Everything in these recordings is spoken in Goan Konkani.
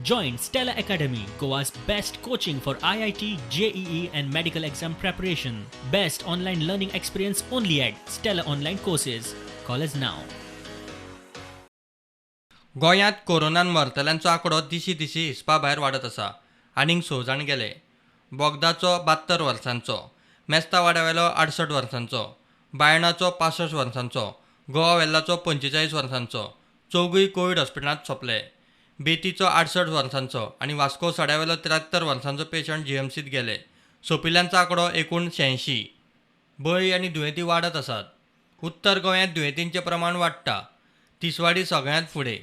Join Stella Academy, Goa's best coaching for IIT, JEE, and medical exam preparation. Best online learning experience only at Stella Online Courses. Call us now. गोंयांत कोरोनान मरतल्यांचो आंकडो दिशी दिशी हिसपा भायर वाडत आसा. आनीक स जाण गेले. बोगदाचो 72 वर्सांचो, मेस्तावाड्यावेलो 68 वर्सांचो, बायणाचो 65 वर्सांचो, गोवा वेल्लाचो 45 वर्सांचो, चौगूय कोवीड हॉस्पिटलांत सोंपले. बेतीचो 68 वर्सांचो आनी वास्को सड्यावेलो 73 वर्सांचो पेशंट जीएमसीत गेले. सोंपिल्ल्यांचो आंकडो एकूण 86. बळी आनी दुयेंती वाडत आसात. उत्तर गोंयांत दुयेंतींचें प्रमाण वाडटा. तिसवाडी सगळ्यांत फुडें.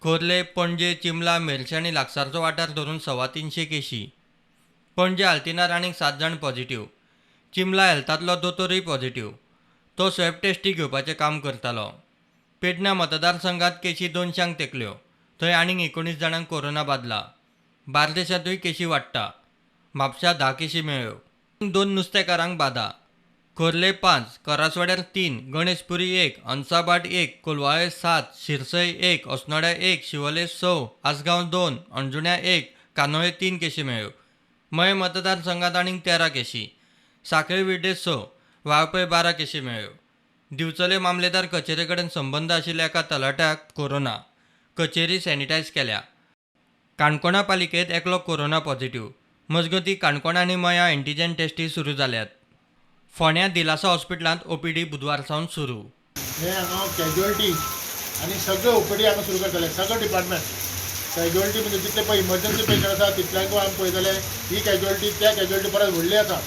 खोर्ले, पणजे, चिंबला, मेरशे आनी लागसारचो वाठार धरून 325 केशी. पणजे आल्तिनार आनीक 7 जाण पॉझिटीव. चिंबला हेल्थांतलो दोतोरूय पॉझिटीव. तो स्वॅब टेस्टी घेवपाचें काम करतालो. पेडण्यां मतदारसंघात केशी 200 तेंकल्यो. थंय आनीक 19 जाणांक कोरोना बादला. बार्देशांतूय केशी वाडटा. म्हापश्यां 10 केशी मेळ्ळ्यो. 2 नुस्तेकारांक बादा. खोर्ले 5, करासवाड्यार 3, गणेशपुरी 1, हंसाभाट 1, कोलवाळे 7, शिरसय 1, अस्नोड्या 1, शिवोले 6, आसगांव 2, अंजुण्या 1, कानोळे 3 केशी मेळ्ळ्यो. मये मतदारसंघात आनीक 13 केशी. साखळी विड्डे 6, वाळपय 12 केशी मेळ्ळ्यो. दिवचले मामलेदार कचेरे कडेन संबंद आशिल्ल्या एका तलाट्याक कोरोना. कचेरी सॅनिटायज केल्या. काणकोणा पालिकेंत एकलो कोरोना पॉझिटीव. मजगतीं, काणकोण आनी मयां एंटीजन टेस्टी सुरू जाल्यात. फोंड्यां दिलासा हॉस्पिटलांत ओपीडी बुधवार सावन सुरू. हे हांगा कॅज्युअलिटी आनी सगळे ओपीडी हांगा सुरू करतले, सगळे डिपार्टमेंट. कॅज्युअलिटी म्हणजे जितले पळय इमर्जन्सी पेशंट आसा तितल्यांकूय आमी पळयतले. ही कॅज्युअलिटी त्या कॅज्युअलिटी परस व्हडली आसा.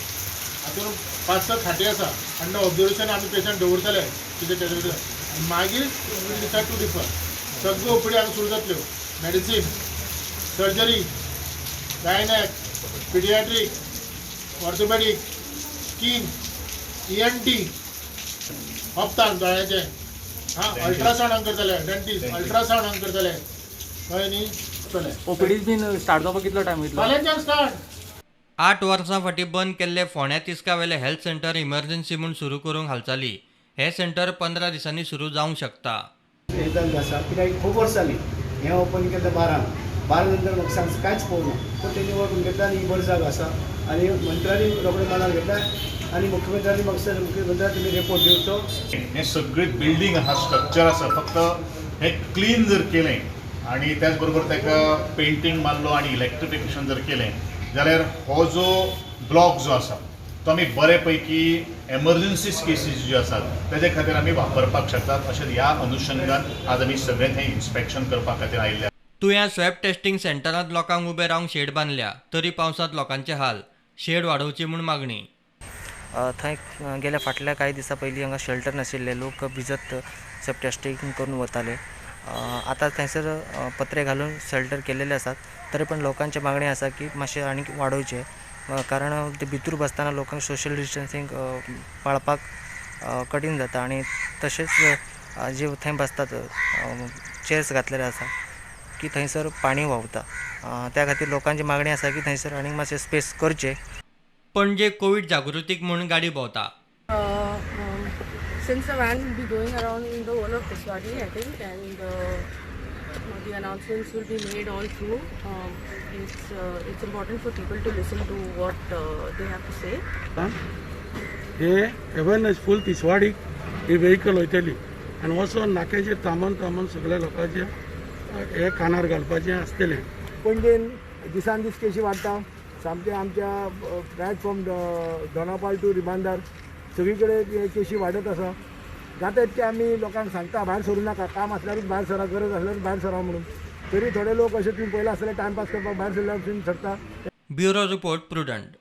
हातून पांच स खाटी आसा. अंडर ऑब्जर्वेशन आमी पेशंट दवरतले कितें कॅज्युअलिटी आनी मागीर वील डिसायड टू रिफर. सगळ्यो ओपीडी हांगा सुरू जातल्यो. Medicine, surgery, gynaec, pediatric, orthopedic, skin, ENT, ophthal दोळ्याचे, हां, अल्ट्रासावंड हांगा करतले, डेंटिस्ट, अल्ट्रासावंड हांगा करतले, कळ्ळें न्ही? चले. ओपीडीज बीन स्टार्ट जावपाक कितलो टायम वयतलो? फाल्यांच्यान स्टार्ट. 8 वर्सां फाटीं बंद केल्ले फोंड्या तिस्कावेले हेल्थ सेंटर इमर्जन्सी म्हूण सुरू करूंक हालचाली. हें सेंटर 15 दिसांनी सुरू जावंक शकता. हें जाल्लें आसा कित्याक खूब वर्सां जालीं. हें ओपन केलें 12, 12 नंतर म्हाका सांग कांयच पळोवना. पूण तेणी वळखून घेतलें आनी ही बरी जागा आसा आनी मंत्र्यांनी रोखडें मनार घेतलें आनी मुख्यमंत्र्यांनी म्हाका सांगलें, मुख्यमंत्र्यान तुमी रिपोर्ट दिवचो. हें सगळें बिल्डींग आहा, स्ट्रक्चर आसा, फक्त हें क्लीन जर केलें आनी त्याच बरोबर ताका पेंटींग मारलो आनी इलेक्ट्रिफिकेशन जर केलें जाल्यार हो जो ब्लॉक जो आसा तो आमी बरे पैकी एमर्जन्सी केसीस ज्यो आसात तेजे खातीर आमी वापरपाक शकतात. अशें ह्या अनुशंगान आज आमी सगळें थंय इन्स्पेक्शन करपा खातीर आयिल्ले. तुयां स्वॅब टेस्टिंग सेंटरांत लोकांक उबे रावंक शेड बांदल्या, तरी पावसांत लोकांचे हाल. शेड वाडोवची म्हूण मागणी. थंय गेल्या फाटल्या कांय दिसां पयलीं हांगा शेल्टर नाशिल्ले. लोक भिजत स्वॅब टेस्टींग करून वताले. आतां थंयसर पत्रे घालून शेल्टर केल्लेले आसात, तरी पण लोकांची मागणी आसा की मातशें आनीक वाडोवचें, कारण ते भितूर बसतना लोकांक सोशल डिस्टन्सींग पाळपाक कठीण जाता आनी तशेंच जे थंय बसतात, चेयर्स घातलेले आसा की थंयसर पाणी व्हांवता. त्या खातीर लोकांची मागणी आसा की थंयसर आनीक मातशें स्पेस करचें. पणजे कोवीड जागृतीक म्हूण गाडी भोंवता. Since the van will be going around the whole of Tiswadi, I think, and the announcements will be made all through. It's important for people to listen to what they have to say. हे अवेरनेस फूल तिसवाडीक ही व्हेकल वयतली आनी वचोन नाक्याचेर थांबोन थांबोन सगळ्या लोकांचे हे कानार घालपाचें आसतलें. पणजेन दिसान दीस केशी वाडटा सामके. आमच्या right from Dona Paula to Ribandar सगळी कडेन केशी वाडत आसा. जाता तितकें आमी लोकांक सांगता, भायर सरूं नाका, काम आसल्यारूच भायर सरा, गरज आसल्यारूच भायर सरा म्हणून. तरी थोडे लोक अशे तुमी पळयला आसतले, टायमपास करपाक भायर सरल्या भशेन सरता. Bureau report, Prudent.